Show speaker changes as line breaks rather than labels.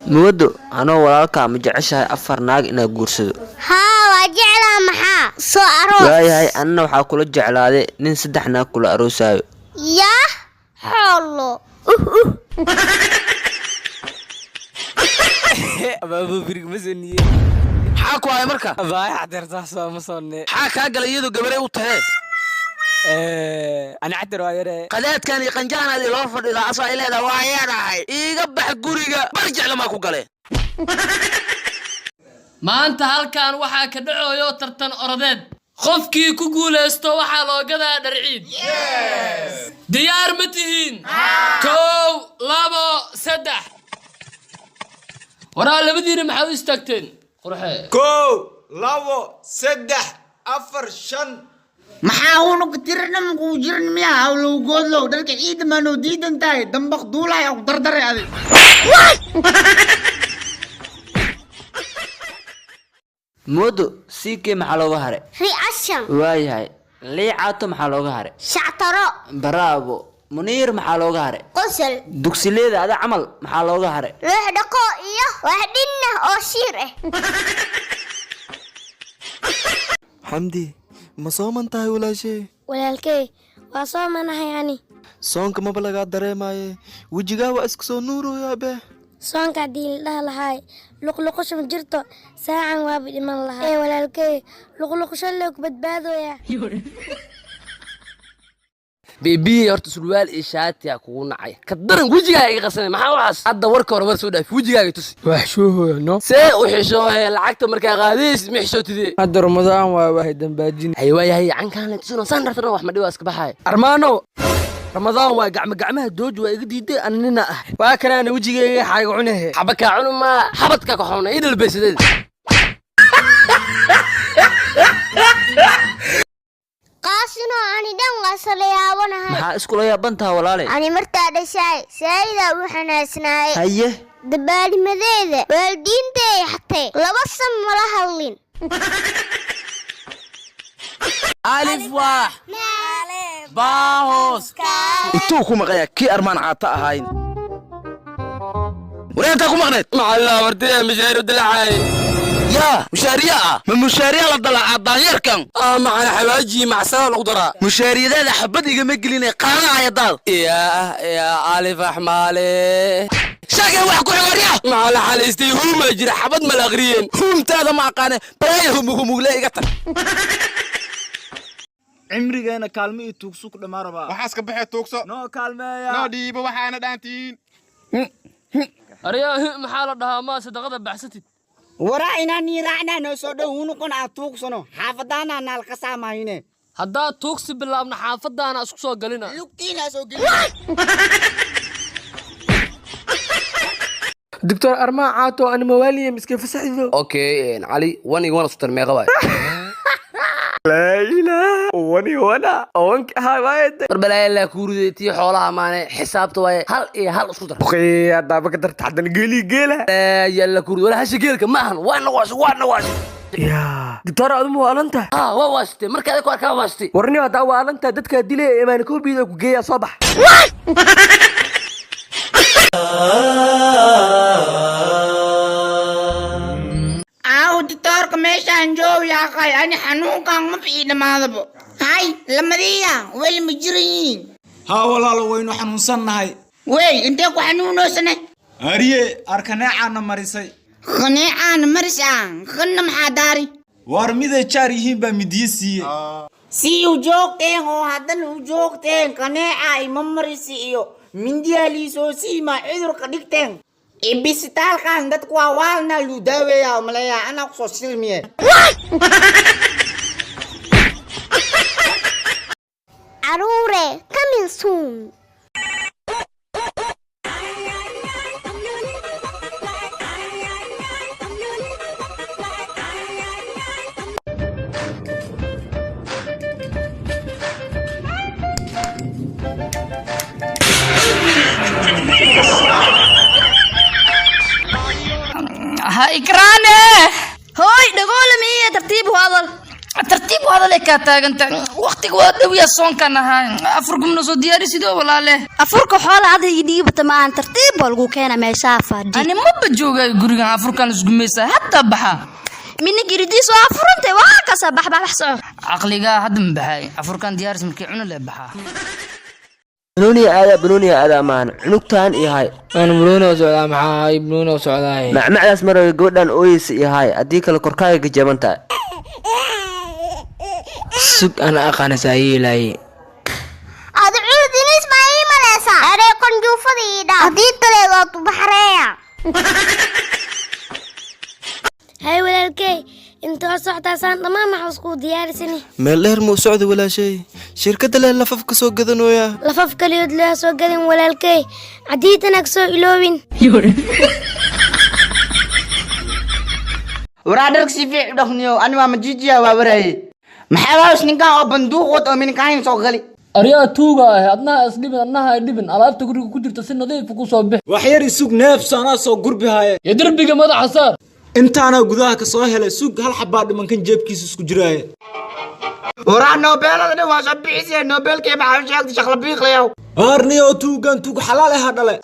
Muwado, anoo walaalkaa, ma jeceshahay afar naag inaad guursado?
Haa, waa jeclaa. Maxaa soo aroos?
Waayahay, anna waxaa kula jeclaaday nin saddex naag kula aroosaayo.
Yaah, xoolo.
Maxaa ku haya marka? Maxaa kaa galay iyadoo gabarey u tahee? Qadaadkan iyo qanjahanaad iloo fadhidaa, asoo ay leedahay waa yeedhahay. Iiga bax guriga, bar jeclamaa ku galeen.
Maanta halkan waxaa ka dhacoyo tartan orodeed. Qofkii ku guulaysto waxaa loo gadaa dharciid. Diyaar ma tihiin? Kow, labo, saddex. Waraa, labadiina maxaa u istaagteen? Qurxe.
Kow, labo, saddex, afar, shan.
Maxaa unuga tirana makuu jirin miya? Hawlow goodlow, dharka ciida maanoo diidan tahay? Dambaq duulay aku dardaray adig.
Muwado, siikee maxaa looga haray?
Reaction.
Waayahay, liicaato maxaa looga haray?
Shactaro.
Baraabo. Muniir maxaa looga haray?
Qosol.
Dugsileeda ada camal maxaa looga haray?
Loox dhaqo iyo wax dhinna oo shiir ah.
Xamdi, ma sooman tahay, walaashee?
Walaalkey, waa soo manahay ani.
Soonka maba lagaa dareemaaye, wejigaa waa isku soo nuurooyaa be.
Soonka haddii la dhaha lahaay luqluqasho ma jirto, saacan waaba dhiman lahaa ee. Walaalkey, luqluqasho lee ku badbaadooyaa.
Beebiye, horta surwaal iyo shaatiyaa kugu nacay. Ka daran wejigaaga iga qasanay. Maxaa waxaas? Hadda warka hore war soo dhaaf, wejigaaga tusi.
Wax shuuhoyno.
See u xishoohe? Lacagta markaa qaadaysid ma xishootidee?
Hadda Ramadaan waa, wahay dambaajin.
Hay, waayahay, cankaan le tusino saan dhartana wax ma dhiwa iska baxaay.
Armaano, Ramadaan waa, gacmo gacmaha dooji waa iga diiday. Annina ah waa kanaana wejigeyga xaaga cunahe.
Xaba kaa cunu maa, xabadka ka xuna ii dhalbaysadeed.
Qaasinoo, ani dhan waa sala yaabanahay.
Maxaa iskula yaaban taha, walaale?
Ani martaa dhashaay saayidaa u xanaasnaay.
Haye.
Dabaalimadeeda waalidiintay xatay 2 san mala hadlin.
Alif waax baahoos intuu ku maqayaa kii armaan caata ahayn. Wareentaa ku maqneed?
Macallaa wartida mishaaru dilacay.
Yaa mushaariya ah? Ma mushaariya la dalacaa daanyeerkan?
Ah, macana xawaaji macsada lagu daraa.
Mushaariyadaada xabad igama gelinay, qaadacaya daad.
Yaa yaa alif axmaale.
Sheegay wax ku xigoorya.
Macalla xaliistay huuma jira, xabad mala aqriyeen.
Huumtaada ma aqaane, balaaya humughumugle iga tag.
Cimrigeena kaalmo iyo tuugsu ku dhammaa rabaa.
Waxaas ka baxee, tuugso.
Noo kaalmeeya.
Noo dhiibo waxaana dhaantiin.
Aryaa, maxaa la dhahaa maa sadaqada baxsatid?
Waraa, inaan niiraacnaa noo soo dhow unuqon aad tuugsano, xaafadaanaa naal qasaamahine.
Haddaad tuugsi bilaabna, xaafadaana isku soo galina.
Lugtiinaa soo geli.
Doctor Armaa Caato, ani mawaaliya miska fasaxdo.
Okay, cali one iyo one isku tar meeqa waay?
Laa ilaaha, wani wana owanka ahaa waayada.
War balaayaa laa kuuriday, tii xoolaha maane xisaabta waaye. Hal iyo hal isku dar.
Buqii haddaaba ka darta haddana geelii geela.
Yaa la kuuriday wala hasha geelka ma ahan, waa nawaas, waa nawaas.
Yaa doctor, aduma waalan tahay?
Ah, waa waasitay marka adag ku arkaa, waasitay.
Warni, haddaa waalan tahay, dadkaa dilaya imaani koobiyada ku geeyaa, soo bax.
Aaw ditoorka meeshaan joog yaaqay, ani xanuunkan ma ii dhammaadabo. Hay, lamadiya weli ma jiran yihiin?
Haa walaalo, waynu xanuunsannahay.
Wey, intee ku xanuunoosane?
Ariye, arkaneecaana marisay.
Qaneecaana maris ah, qanna maxaa daari?
Waar miday jaar yihiin baa midiye siiye.
Sii u joogteen oo haddana u joogteen, qaneeca ima marisi iyo mindiyaa liisoo siima cudurka dhigteen. Ibisitaalkan dadku waa waalna luu daaweeyaa maleeyaa, anaa kusoo silmiye.
Caruure, coming soon.
Ha ikraane. Hooy, dhagoole miya? Tartiib u hadal, tartiib. Ku hadalay kaa taaganta. Waqtiga waa dhowiya, soonkan ahaa, afurka mana soo diyaari sidoo, walaale?
Afurka xoola ada ii dhiibata ma aan, tartiib baa lagu keena, meeshaa fadhi.
Ani maba joogayo gurigan, afurkan isgumaysaa hadda baxa.
Mina giridiis waa furantay, waa kasa, bax bax bax, soco.
Caqligaa hadda ma baxay, afurkan diyaaris markii cuna le baxaa.
Banooniya aadaa, banooniya aadaa maahan, cunugtaan iyo hay.
Aan banooni u socdaa, maxaa hay banooni u socdaa?
Macmacdaas marayo, gabadhan ooyeysa iyo hay, haddii kale korkaaga gajaban tahay.
Sug, ana aqaana saayeelaaye.
Ada cuudinis maa ii maleysaa? Erey qanjuufada ii dhaaf, haddii kale waa tubaxreeya.
Hay walaalkey, inta oo soctaasaan dhammaan maxaa isku diyaarisani?
Meel dheer muu socda walaashay, shirkadda leh lafaf ka soo gadanooya.
Lafaf kaliyood leh soo gadin walaalkey, cadiitana ka soo iloobin.
Waraa dharka si fiic u dhaqniyo, ani waa majiijiya, waa waraaye. Maxaa waas ninkan oo banduuq wad oo minkahin soo gali?
Aryaa tuuga ah, adnaha isdhibin, adnaha ay dhibin, alaabta guriga ku jirta si nadiif ku soo bix.
Wax yar isug, neefso, anaa soo gurbi haaye.
Iyo derbiga madaxa saar.
Intaanaa gudaha ka soo helay, sug, hal xabbaa dhimankan jeebkiisa isku jiraaye.
Waraa noobeelada dhan waa soo bixisee, noobeelkee maxaa u sheegtay shaqla biiqlayow?
Aarniyoo, tuugan tuug xalaal aha dhale.